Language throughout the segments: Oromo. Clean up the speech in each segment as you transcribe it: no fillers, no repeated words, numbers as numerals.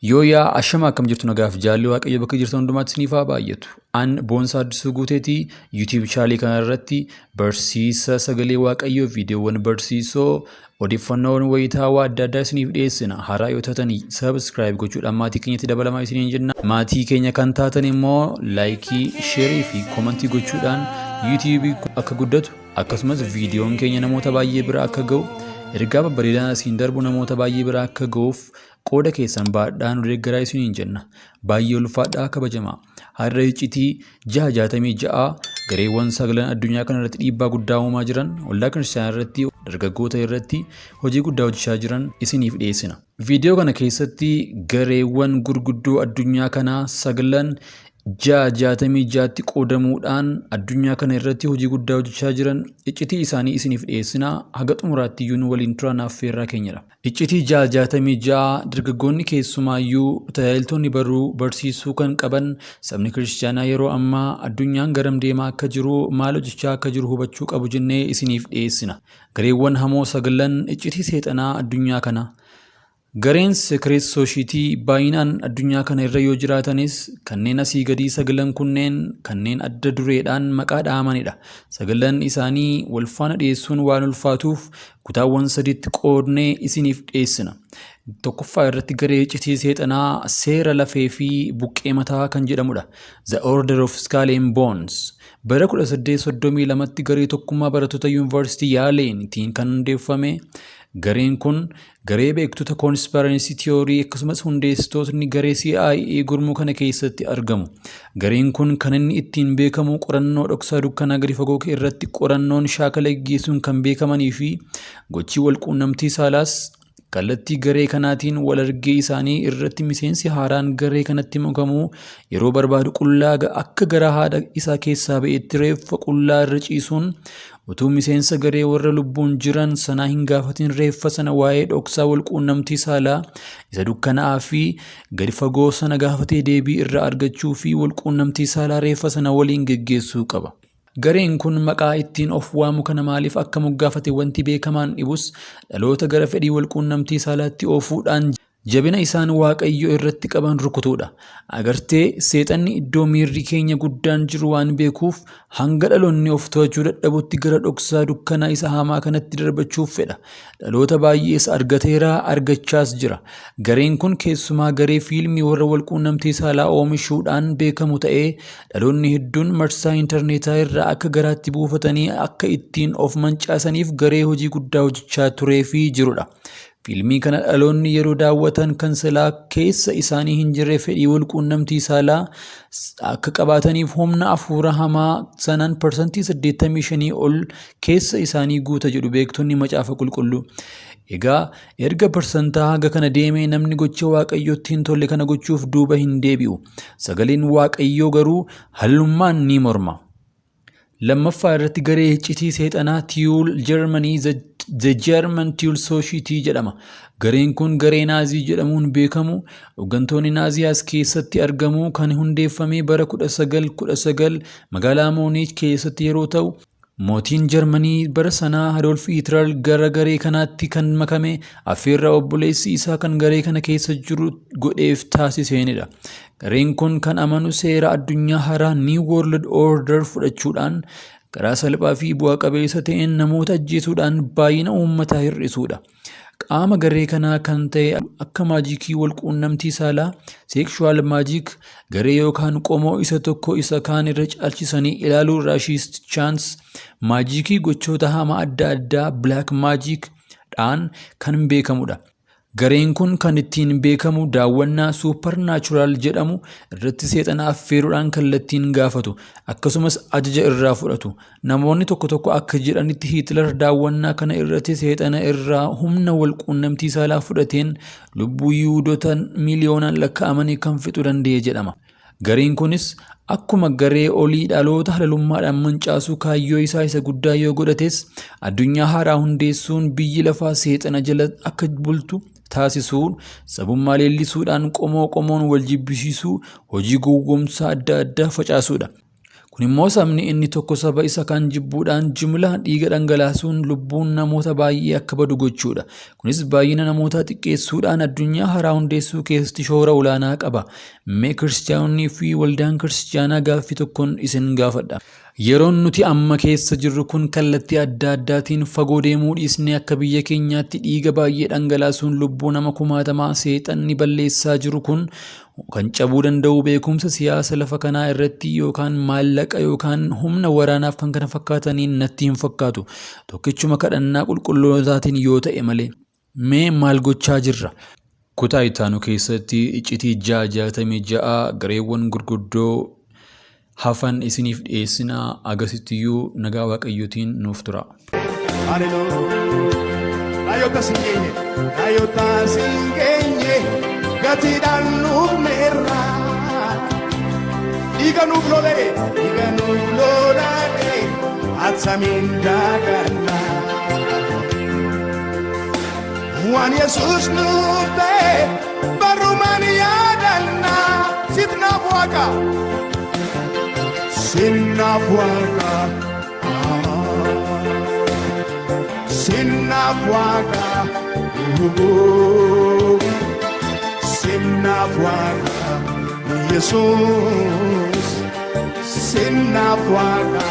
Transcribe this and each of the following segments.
Yooyaa, ashama, akkam jirtu? Nagaaf jaalli Waaqayyo bakka jirtan hundumaatti isiniif haa baay'atu. An Boonsaa Addisuu Guuteetii. YouTube channelii kana irratti barsiisa sagalee Waaqayyoo, viidiyoowwan barsiisoo, odeeffannoowwan wayitaawaa adda addaa isiniif dhiyeessina. Haaraa yoo taatan subscribe gochuudhaan maatii keenyatti dabalamaa isiniin jenna. Maatii keenya kan taatan immoo likeii, shareii fi commentii gochuudhaan YouTubeii akka guddatu, akkasumas viidiyoon keenya namoota baay'ee bira akka ga'u, ergaa babbareedaan asiin darbu namoota baay'ee bira akka ga'uuf qooda keessan baadhaa nu deeggaraa isiniin jenna. Baay'ee ulfaadhaa, kabajamaa. Har'a iccitii 666, gareewwan sagalan addunyaa kana irratti dhiibbaa guddaa uumaa jiran, waldaa kiristaanaa irratti, dargaggoota irratti hojii guddaa hojjechaa jiran isiniif dhiyeessina. Viidiyoo kana keessatti gareewwan gurguddoo addunyaa kanaa sagalan 666tti qoodamuudhaan addunyaa kana irratti hojii guddaa hojjechaa jiran iccitii isaanii isiniif dhiyeessina. Haga xumuraatti iyyuu nu waliin turan affeerraa keenyadha. Iccitii 666 dargaggoonni, keessumaayyuu tajaajiltoonni baruu barsiisuu kan qaban, sabni kiristaanaa yeroo ammaa addunyaan garam deemaa akka jiru, maal hojjechaa akka jiru hubachuu qabu jennee isiniif dhiyeessina. Gareewwan hamoo sagalan, iccitii seexanaa addunyaa kana. Gareen Secret Society baay'inaan addunyaa kana irra yoo jiraatanis, kanneen asii gadii sagalan kunneen kanneen adda dureedhaan maqaa dhahamanidha. Sagalan isaanii wal faana dhiyeessuun waan ulfaatuuf kutaawwan sadiitti qoodnee isiniif dhiyeessina. Tokkoffaa irratti garee iccitii seexanaa seera lafee fi buqqee mataa kan jedhamudha. The Order of Skull and Bones. Bara 1832tti garee tokkummaa barattoota Yuunivarsiitii Yaaleenitiin kan hundeeffame gareen kun garee beektota conspiracy theory, akkasumas hundeessitootni garee CIA gurmuu kana keessatti argamu. Gareen kun kan inni ittiin beekamu qorannoo dhoksaa dukkanaa gadi fagoo irratti qorannoon shaakala gaggeessuun kan beekamanii fi gochii walquunnamtii saalaas kallattii garee kanaatiin wal argee isaanii irratti miseensi haaraan garee kanatti makamuu yeroo barbaadu qullaa akka gara haadha isaa keessaa ba'etti reeffa qullaa irra ciisuun, utuu miseensa garee warra lubbuun jiran sanaa hin gaafatin, reeffa sana waa'ee dhoksaa walquunnamtii saalaa isa dukkanaa'aa fi gadi fagoo sana gaafatee deebii irraa argachuu fi walquunnamtii saalaa reeffa sana waliin geggeessuu qaba. Gareen kun maqaa ittiin of waamu kana maaliif akka moggaafate wanti beekamaan dhibus, dhaloota gara fedhii walquunnamtii saalaatti oofuudhaan jabina isaan Waaqayyo irratti qaban rukutuudha. Agartee, seexanni iddoo miirri keenya guddaan jiru waan beekuuf, hanga dhaloonni of to'achuu dadhabutti gara dhoksaa dukkanaa isa hamaa kanatti darbachuuf fedha. Dhaloota baay'ees argateera, argachaas jira. Gareen kun keessumaa garee fiilmii warra walquunnamtii saalaa oomishuudhaan beekamu ta'ee, dhaloonni hedduun marsaa intarneetaa irraa akka garaatti buufatanii akka ittiin of mancaasaniif garee hojii guddaa hojjechaa turee fi jirudha. Fiilmii kana dhaloonni yeroo daawwatan kan silaa keessa isaanii hin jirre fedhii walquunnamtii saalaa akka qabaataniif humna hafuura hamaa sanaan 85% ol keessa isaanii guuta jedhu beektonni macaafa qulqulluu. Egaa erga parsantaa haga kana deemee, namni gocha Waaqayyootti hin tolle kana gochuuf duuba hin deebi'u. Sagaleen Waaqayyoo garuu halalummaan ni morma. Lammaffaa irratti garee iccitii seexanaa Thule Germany, The German Thule Society jedhama. Gareen kun garee Naazii jedhamuun beekamu. Hooggantoonni Naazii as keessatti argamu. Kan hundeeffame bara 1919 magaalaa Muuniich keessatti yeroo ta'u, mootiin Jarmanii bara sanaa Adolf Hitler gara garee kanaatti kan makame affeerraa obboleessi isaa kan garee kana keessa jiru godheef taasiseenidha. Gareen kun kan amanu seera addunyaa haaraa, New World Order, fudhachuudhaan karaa salphaa fi bu'a qabeessa ta'een namoota ajjeesuudhaan baay'ina uummataa hir'isuudha. Qaama garee kanaa kan ta'e akka maajikii walquunnamtii saalaa, sexual magic, garee yookaan qomoo isa tokko isa kaan irra caalchisanii ilaaluu, racist chants, maajikii gochoota hamaa adda addaa, black magic dhaan kan beekamudha. Gareen kun kan ittiin beekamu daawwannaa supernatural jedhamu irratti seexana affeeruudhaan kallattiin gaafatu, akkasumas ajaja irraa fudhatu. Namoonni tokko tokko akka jedhanitti Hitler daawwannaa kana irratti seexana irraa humna walquunnamtii saalaa fudhateen lubbuu Yihudoota miiliyoonaan lakkaa'amanii kan fixuu danda'e jedhama. Gareen kunis akkuma garee olii dhaloota halalummaadhaan mancaasuu kaayyoo isaa isa guddaa yoo godhates, addunyaa haaraa hundeessuun biyyi lafaa seexana jala akka bultu taasisuun, sabummaa leellisuudhaan qomoo qomoon wal jibbisiisuu, hojii gowwoomsaa adda addaa facaasuudha. Kun immoo sabni inni tokko saba isa kaan jibbuudhaan jimlaan dhiiga dhangalaasuun lubbuun namoota baay'ee akka badu gochuudha. Kunis baay'ina namootaa xiqqeessuudhaan addunyaa haaraa hundeessuu keessatti shoora olaanaa qaba. Mee kiristiyaanonnii fi waldaan kiristiyaanaa gaaffii tokkoon isin gaafadha. Yeroon nuti amma keessa jirru kun kallattii adda addaatiin fagoo deemuu dhiisnee akka biyya keenyaatti dhiiga baay'ee dhangalaasuun lubbuu nama kumaatamaa seexanni balleessaa jiru kun kan cabuu danda'u beekumsa siyaasa lafa kanaa irratti yookaan maallaqa yookaan humna waraanaaf kan kana fakkaataniin natti hin fakkaatu. Tokkichuma kadhannaa qulqullootaatiin yoo ta'e malee. Mee maal gochaa jirra? Kutaa ittaanu keessatti iccitii 666 gareewwan gurguddoo hafan isiniif dhiyeessinaa agasittiyyuu nagaa Waaqayyootiin nuuf tura. Hallelujah. Raayota siin geenye, raayota siin geenye, gatiidhaan nuufneerra. Dhiiga nuuf lolee, dhiiga nuuf lolaadhe, attamiin daaganna. Waan Yesuus nuuf ta'e, barumaan yaadanna. Sitnaaf Waaqa. Sitnaaf Waaqa. Sitnaaf Waaqa. Sitnaaf Waaqa. Yesuus. Sitnaaf Waaqa.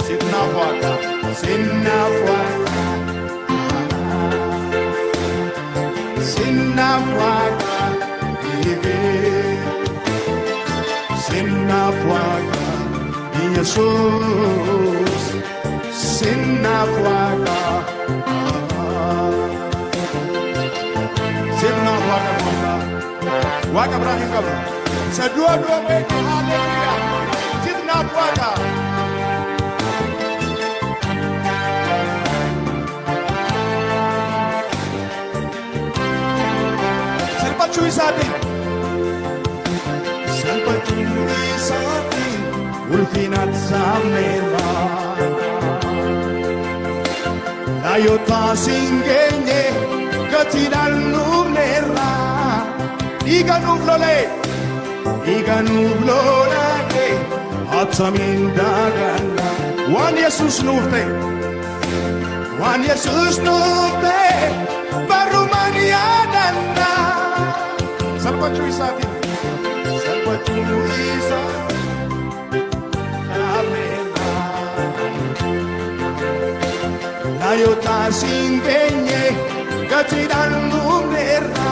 Sitnaaf Waaqa. Sitnaaf Waaqa. Sitnaaf Waaqa. Sitnaaf Waaqa. Yesuus. Sitnaaf Waaqa. Sitnaaf Waaqa gooftaa. Waaqa biraa hin qabnu. Isa du'a du'a beeku. Haalleluuyaa. Sitnaaf Waaqa. Salphachuu isaatiin. Salphachuu isaatiin ulfinaan saamneerra. Raayota siin geenye gatiidhaan nuufneerra. Dhiiga nuuf lolee, dhiiga nuuf lolaadhe, attamiin daaganna. Waan Yesuus nuuf ta'e, waan Yesuus nuuf ta'e, barumaan yaadanna. Salphachuu isaatiin, salphachuu isaatiin saamneerra. Raayota siin geenye gatiidhaan nuufneerra.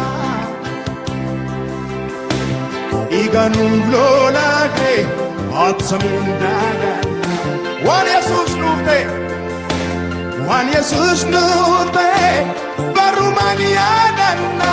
Dhiiga nuuf lolaadhe, attamiin daaganna. Waan Yesuus nuuf ta'e, waan Yesuus nuuf ta'e, barumaan yaadanna.